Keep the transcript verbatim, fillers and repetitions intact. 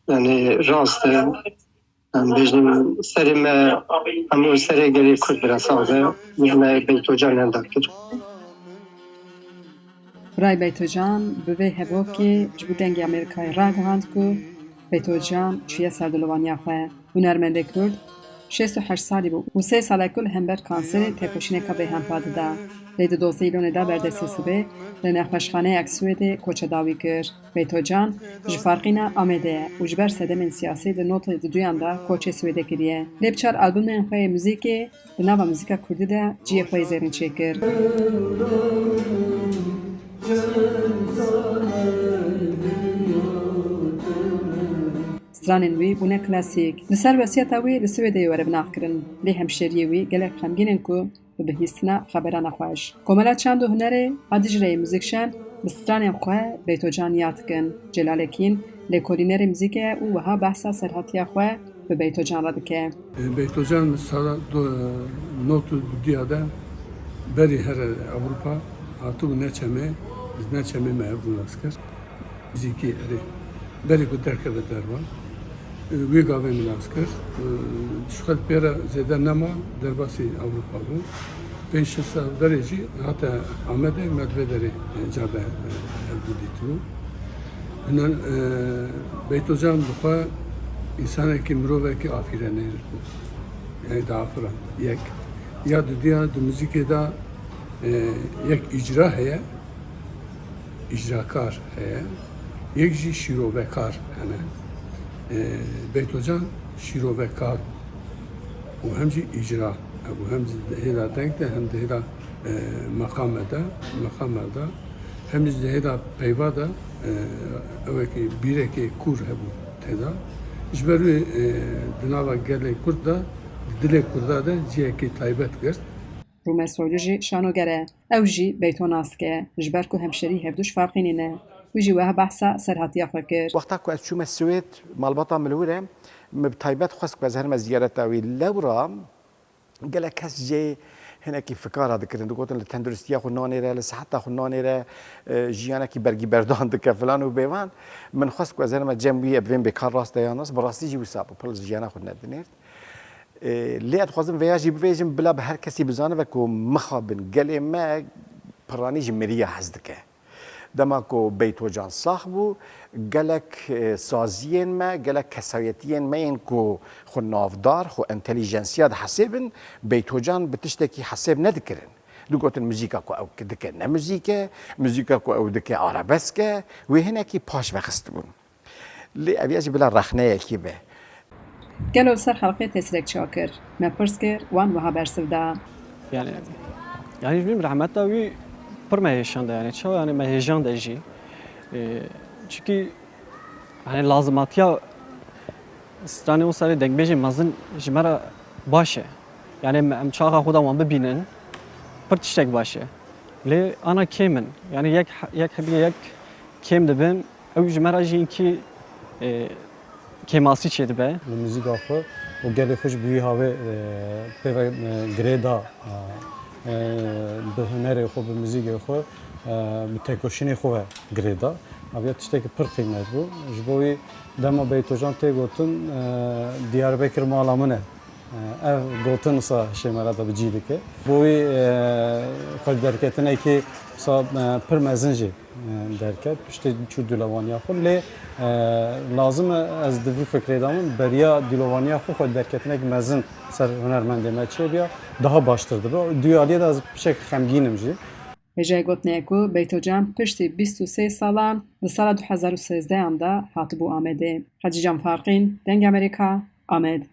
Yani rast e. Em bêjin serê me hemû serê gelê Kurd bira saz e. Me Beytocan henda kir. Birayê Beytocan bi vê hevokê ji bo Dengê Amerîkayê ragihand ku Beytocan çûye ser dilovaniya xwe. Hunermendê Kurd şêst û heşt salî bû û sê sal e ku li hember kanserê têkoşîneka bêhempa dida. Lê di dozdeh Îlonê de berdestê sibê li nexweşxaneya Swêdê koça dawî kir. Beytocan ji Farqîna Amedê ye û ji ber sedemên siyasî di notê duduyan de koçê Swêdê kiriye. Lê bi çar albûmên xwe yê muzîkê di nava muzîka kurdî de cihê xwe yê zêrîn çêkir. Stranên wî bûne klasîk. Li ser wesiyeta wî li Swêdeyê were binavkirin. Lê hemşeriyê wî gelek xemgîn in ku bi bihîstina xebera nexweş. Komela Çand û Hunerê a Dicleyê Muzîkşen bi stranên xwe Beytocan yad dikin. Celal Ekîn lêkolînerê muzîkê ye û wiha behsa serhatiya xwe bi Beytocan re dike. Beytocan sala do-, not û dudiya de berî here Ewropa hatibû Neçemê, bi Neçemê me hevdû nas kir. Muzîkî erê. Berî ku derkeve derva, e, wê gavê min nas kir. E, ji xwe pê re zêde nema, derbasî Ewropa bû. Pênc şeş sal berê jî hate Amedê, me di vê derê, e, carde, e, hevdû dîtibû. Hinan, e, Beytocan bi xwe însanekî, mirovekî afîrenêr bû. Yani diafirand. Yek. Ya dudiya di muzîkê de, e, yek îcra heye, îcrakar heye, yek jî şîrovekar hene. E, Beytocan şîrovekar û hem jî îcra hebû, hem jî di hêla deng de, hem di hêla, e, meqame de, meqame de, hem jî di hêla peyva de, e, ewekî bîrekê kûr hebû tê de. Ji ber wê, e, di nava gelê Kurd de, di dilê Kurda de cihekî taybet girt. Rûme Soylu jî şanoger e. Ew jî Beyto nas dike, ji ber ku hemşerî hevdû ji Farqînê ne. Wî jî wiha behsa serhatiya xwe kir. Wexta ku ez çûme Swêd, malbata min li wir e, min bi taybet xwest ku ez herime ziyareta wî. Lewra gelek kes jê hinekî fikara dikirin, digotin li tenduristiya xwe nanêre, li siheta xwe nanêre, e, jiyanekî bergî berdan dike filan û bêvan. Min xwest ku ez herime cem wî, bi vê bê kar rast e yan nas, bi rastî jî wisa bû, pir li jiyana xwe nedinêrt. E, lê ez dixwazim vêya jî bivêjim, bila bi her kesî bizanibe ku mixabin gelê me piranî ji miriya hez dike. Dema ku Beytocan sax bû, gelek, e, saziyên me, gelek kesayetiyên me yên ku xwe navdar, xwe entelijensiya dihesêbin, Beytocan bi tiştekî hesêb nedikirin. Digotin muzîka ku ew dike ne muzîk e, muzîka ku ew dike arabesk e, wê hinekî paş vexistibûn. Lê ev ya jî bila rexneyekî be. Gelo li ser xelkê tesîrek çi kir? Me pirs kir, wan wiha bersiv da. Yani, yani ji min rehmeta wî pir me hêşan de, yani çawa, yani me hêjan de jî. E, çikî, yani lazimatiya stranê wisa lê dengbêjê mezin ji me re baş e. Yani em, em çaxa xwe de wan bibînin, pir tiştek baş e. Lê ana kêm in. Yani yek, yek hebî yek kêm dibin. Ew ji me re jî hinkî, e, kêmasî çêdibe. Li muzîka xwe û gelê xwe jî bi wî havê, e, pê ve, e, girê da, e, e, bi hunerê xwe, bi muzîkê xwe, e, bi têkoşînê xwe ve girê da. Ev ya tiştekî pir qîmet bû. Ji bo wî dema Beytocan tê gotin, e, Diyarbekir mala min e. Ev gotin wisa hişê me re de bi cî dike. Bo wî, e, xwe derketinekî wisa, e, pir mezin jî, e, derket. Piştî çû dûlevaniya xwe. Lê, e, lazim e ez di vî fikrê de min beriya dûlevaniya xwe xwe derketinek mezin ser hunermendê me çêbiya, daha baştir dibe. Duyaliyê de ez pişek xemgîn im jî. Hêjayê gotinê ye ku Beytocan piştî bîst û sê salan di sala du hezar û sêzdehan de hatibû Amedê. Hecîcan Farqîn, Dengê Amerîka, Amed.